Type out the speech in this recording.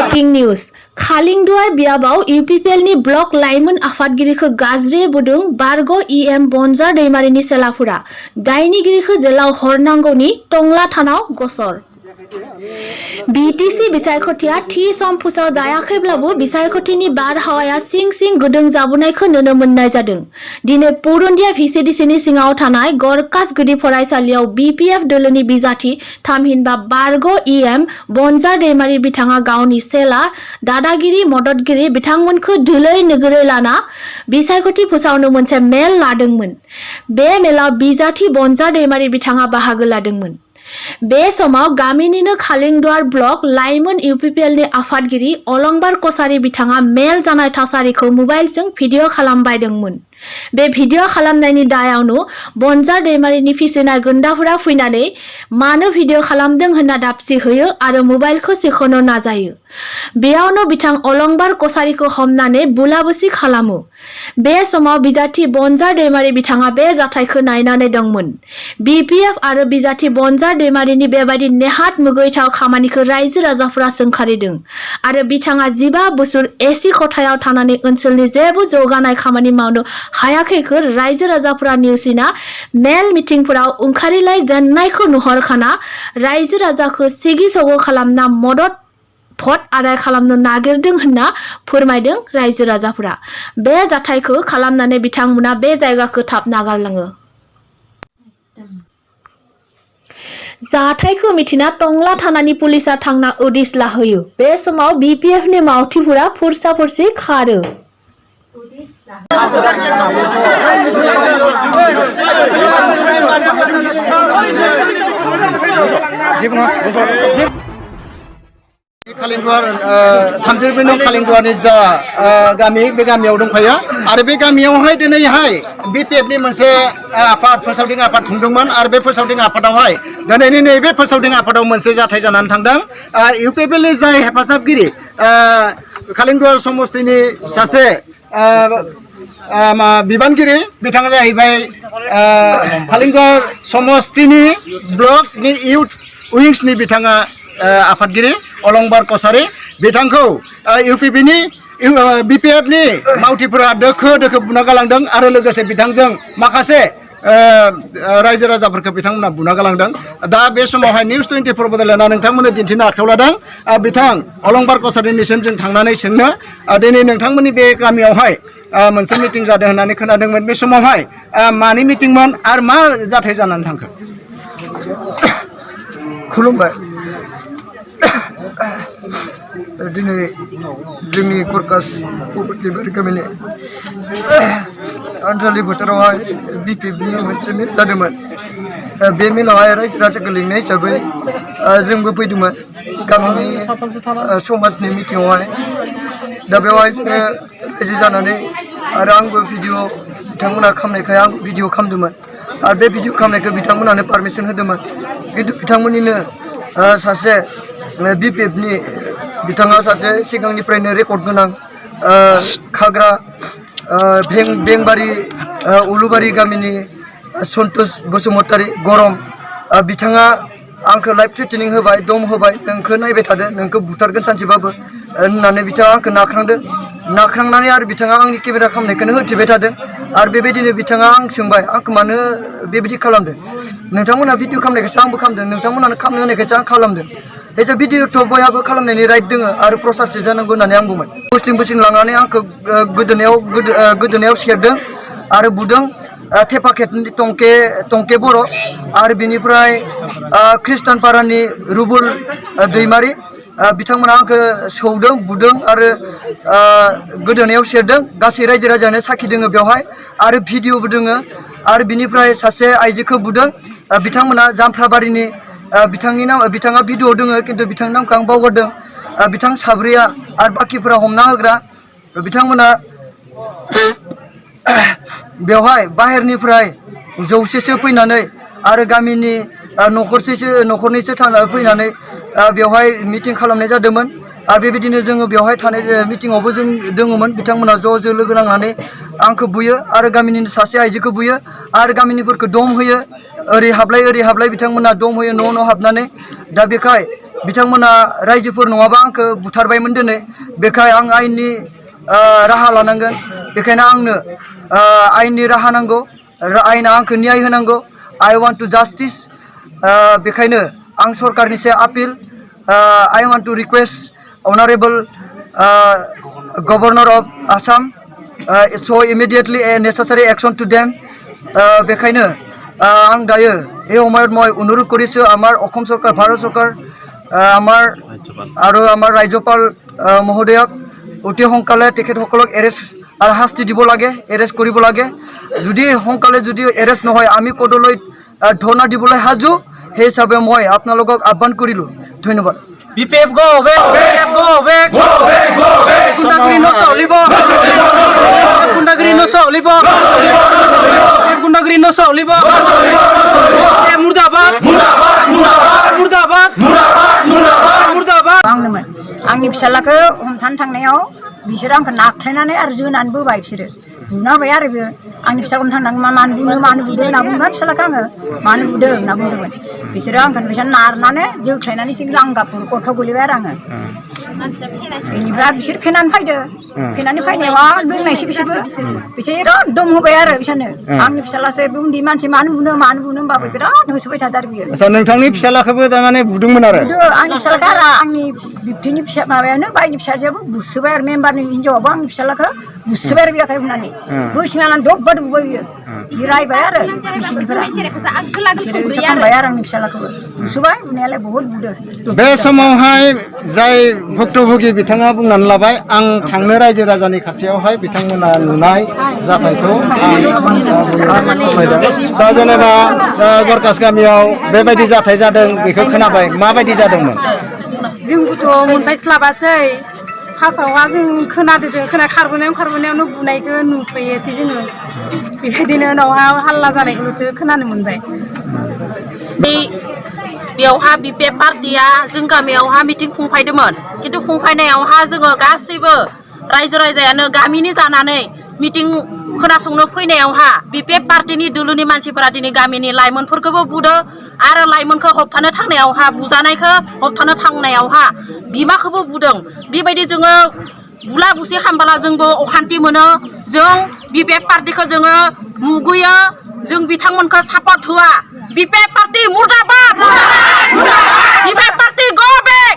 Breaking news खालिंदुवार बियाबाव इउपिपिएलनि block लाइमोन आफादगिरिखौ गाज्रि बुदों बारग' इएम बनजार दैमारिनि सेलाफोरा दायनिगिरिखौ जेलाव हरनांगौनि टंला थानाव गसर बिटिसि बिसायख'थिया थि सम फोसाव जायाखैब्लाबो बिसायख'थिनि बारहावाया सिं सिं गुदुं जाबोनायखौ नुनो मोननाय जादों। दिनै पुरुन्दिया भिसिडिसिनि सिङाव थानाय गरकास गुदि फरायसालियाव बिपिएफ दोलोनि बिजाथि थामहिनबा बारग' इएम बनजार दैमारि बिथाङा गावनि सेला दादागिरि मददगिरि बिथांमोनखौ धुलै नोगोरै लाना बिसायख'थि फोसावनो मोनसे मेल लादोंमोन। बे मेलाव बिजाथि बनजार दैमारि बिथाङा बाहागो लादोंमोन। बे समाव गामिनिनो खालिंदुवार ब्लक लाइमोन इउपिपिएलनि आफादगिरि अलंबार कसारी बिथाङा मेल जानाय थासारिखौ मबाइलजों भिडिअ खालामबायदोंमोन। बे भिडिअ खालामनायनि दायावनो बनजार दैमारिनि फिसिनाय गुन्दाफोरा फैनानै मानो भिडिअ खालामदों होनना दाबसि होयो आरो मबाइलखौ सेखनो नाजायो। बेयावनो बिथां अलंबार कसारीखौ हमनानै बुलाबुसि खालामो। बे समाव बिजाथि बनजार दैमारि बिथाङा बे जाथायखौ नायनानै दंमोन। बिपिएफ आरो बिजाथि बनजार दैमारिनि बेबायदि नेहात मुगैथाव खामानिखौ रायजो राजाफोरा सोंखारिदों आरो बिथाङा 15 बोसोर एसि खथायाव थानानै ओनसोलनि जेबो जौगानाय खामानि मावनो हायाखैखौ रायजो राजाफोरा नेवसिना मेल मिटिंफोराव ओंखारलाय जेननायखौ नुहरखाना रायजो राजाखौ सिगि सग' खालामना मदद भट आदाय खालामनो नागिरदों होनना फोरमायदों रायजो राजाफोरा। बे जाथायखौ खालामनानै बिथांमोना बे जायगाखौ थाब नागारलाङो। जाथायखौ मिथिना टंला थानानि पुलिसा थांना उदिस लाहोयो। बे समाव बिपिएफनि मावथिफोरा फुरसा फुरसि खारो। खालिंदुवार थामजिब्रै खालिंदुवारनि जा गामि बे गामियाव दंफायो आरो बे गामियावहाय दिनैहाय बिपिएफनि मोनसे आफाद फोसावदिं आफाद खुंदोंमोन आरो बे फोसावदिं आफादावहाय दिनैनि नैबे फोसावदिं आफादाव मोनसे जाथाय जानानै थांदों। इउपिपिएलनि जाय हेफाजाबगिरि खालिंदुवार समस्तिनि सासे बिबानगिरि बिथाङा जाहैबाय खालिंदुवार समस्तिनि ब्लकनि इउथ उइंसनि बिथाङा आफादगिरि अलंबार कसारी बिथांखौ इउपिपिनि बिपिएफनि मावथिफोरा दोखो दोखो बुना गालांदों आरो लोगोसे बिथांजों माखासे रायजो राजाफोरखौ बिथांमोना बुना गालांदों। दा बे समावहाय निउस 24 बड'लेण्डआ नोंथांमोननो दिन्थिनो आखायाव लादों। बिथां अलंबार कसारीनिसिम जों थांनानै सोंनो दिनै नोंथांमोननि बे गामियावहाय मोनसे मिटिं जादों होननानै खोनादोंमोन। बे समावहाय मानि मिटिंमोन आरो मा जाथाय जानानै थांखो? खुलुमबाय। दिनै जोंनि गरकास दैमारि गामिनि आनसलिक फोथारावहाय बिपिएफनि मोनसे मेल जादोंमोन। बे मेलावहाय रायजो राजाखौ लिंनाय हिसाबै जोंबो फैदोंमोन गामिनि समाजनि मिटिङावहाय। दा बेवहाय जोङो रायजो जानानै आरो आंबो भिडिअ बिथांमोना खालामनायखाय आं भिडिअ खालामदोंमोन आरो बे भिडिअ खालामनायखौ बिथांमोनानो पारमिसन होदोंमोन। खिन्थु बिथांमोननिनो सासे बिपिएफनि बिथाङा सासे सिगांनिफ्रायनो रेकर्ड गोनां खाग्रा बेंबारि उलुबारि गामिनि सन्तोष बसुमतारी गरम बिथाङा आंखौ लाइभ थ्रेटेनिं होबाय, दम होबाय, नोंखौ नायबाय थादो, नोंखौ बुथारगोन सानसेबाबो होननानै बिथाङा आंखौ नाख्रांदों। नाख्रांनानै आरो बिथाङा आंनि केमेरा खालामनायखौनो होथेबाय थादों आरो बेबायदिनो बिथाङा आं सोंबाय आंखौ मानो बेबायदि खालामदों? नोंथांमोना भिडिअ खालामनायखायसो आंबो खालामदों, नोंथांमोनानो खालामनो होनायखायसो आं खालामदों। एसे भिडिअथ' बयहाबो खालामनायनि राइट दङ आरो प्रसारसो जानांगौ होननानै आं बुंबाय। मुस्लिम लांनानै आंखौ गोदोनायाव सेरदों आरो बुदों। थेपाखेतनि टंके बर' आरो बिनिफ्राय ख्रिस्टान पारानि रुबुल दैमारि बिथांमोना आंखौ सौदों बुदों आरो गोदोनायाव सेरदों। गासै रायजो राजायानो साखि दोङो बेवहाय आरो भिडिअबो दोङो। आरो बिनिफ्राय सासे आइजोखौ बुदों। बिथांमोना जामफ्राबारिनि बिथाङा भिडिअ दोङो खिन्थु बिथांनि नामखौ आं बावगारदों। बिथां साब्रैया आरो बाखिफोरा हमना होग्रा बिथांमोना बेवहाय बाहेरनिफ्राय जौसेसो फैनानै आरो गामिनि न'खरनैसो फैनानै बेवहाय मिटिं खालामनाय जादोंमोन। आरो बेबायदिनो जोङो बेवहाय थानाय मिटिङावबो जों दङमोन बिथांमोना ज' लोगो नांनानै आंखौ बुयो आरो गामिनिनो सासे आइजोखौ बुयो आरो गामिनिफोरखौ दम होयो ओरै हाबलाय बिथांमोना दम होयो न' हाबनानै दा बेखाय बिथांमोना रायजोफोर नङाबा आंखौ बुथारबायमोन दिनै बेखाय आं आयेननि राहा लानांगोन बेखायनो आंनो आयेननि राहा नांगौ आयेना आंखौ न्याय होनांगौ I want to justice बेखायनो आं सरकारनि सायाव appeal I want to request honorable governor of Assam so immediately a necessary action to them बेखायनो आं दायो এই সময়ত মই অনুৰোধ কৰিছোঁ আমাৰ অসম চৰকাৰ ভাৰত চৰকাৰ আমাৰ আৰু আমাৰ ৰাজ্যপাল মহোদয়ক অতি সোনকালে তেখেতসকলক এৰেষ্ট আৰু শাস্তি দিব লাগে এৰেষ্ট কৰিব লাগে যদি সোনকালে যদি এৰেষ্ট নহয় আমি কোৰ্টলৈ ধৰ্ণা দিবলৈ সাজু সেই হিচাপে মই আপোনালোকক আহ্বান কৰিলোঁ ধন্যবাদ BPF go back go back Gundagiri no solibo Gundagiri no solibo Gundagiri no solibo Murdabad आंनि फिसालाखौ हमथानो थांनायाव बिसोर आंखौ नाख्लायनानै आरो जोनानै बोबाय बिसोरो बुना होबाय आरो बे आंनि फिसाखौ हमथानो थांनो मानो बुदों होनना बुंबाय फिसालाखौ आङो मानो बुदों होनना बुंदोंमोन बिसोरो आंखौ बिसोर नारनानै जोख्लायनानै लांगापुर गथ' गोलैबाय आरो आङो बेनिफ्राय बिसोर फेनानै फैदो फेनानै फैनायाव लोंनायसै बिसोरो दम होबाय आरो बिसोरनो आंनि फिसालासो उन्दै मानसि मानो बुनो होनबाबो बिराद होसोबाय थादों आरो बियो आच्छा नोंथांनि फिसालाखौबो थारमाने बुदोंमोन आरो आंनि फिसालाखौ आरो आंनि बिबथैनि फिसा माबायानो बायनि फिसाजोआबो बुसोबाय आरो मेम्बारनि हिन्जावाबो आंनि फिसालाखौ बुसोबाय आरो बियाखाय बुंनानै बोसिंनानै दब्बा बुबाय बियो जिरायबाय आरो खालामबाय आरो आंनि फिसालाखौबो बुसोबाय बुनायालाय बहुद बुदों बे समावहाय जाय भुक्तभोगि बिथाङा बुंनानै लाबाय आं थांनो रायजो राजानि खाथियावहाय बिथांमोना नुनाय जाथायखौ दा जेनेबा गरकास गामियाव बेबायदि जाथाय जादों बेखौ खोनाबाय माबायदि जादोंमोन जोंबोथ' मोनफैस्लाबासै फार्स्टआवहा जों खारबोनायावनो बुनायखौ नुफैयोसै जोङो बेबायदिनो उनावहा हाल्ला जानायखौल'सो खोनानो मोनबाय बेयावहा BPF पार्टिया जों गामियावहा मिटिं खुंफैदोंमोन खिन्थु खुंफैनायावहा जोङो गासैबो रायजो राजायानो गामिनि जानानै मिटिं खोनासंनो फैनायावहा BPF पार्टिनि दोलोनि मानसिफोरा दिनै गामिनि लाइमोनफोरखौबो बुदों आरो लाइमोनखौ होबथानो थांनायावहा बुजानायखौ होबथानो थांनायावहा बिमाखौबो बुदों बेबायदि जोङो बुला बुसि खालामबोला जोंबो अखान्थि मोनो जों BPF पार्टिखौ जोङो मुगैयो जों बिथांमोनखौ सापर्ट होआ BPF पार्टी मुर्दाबाद BPF पार्टी गो बेक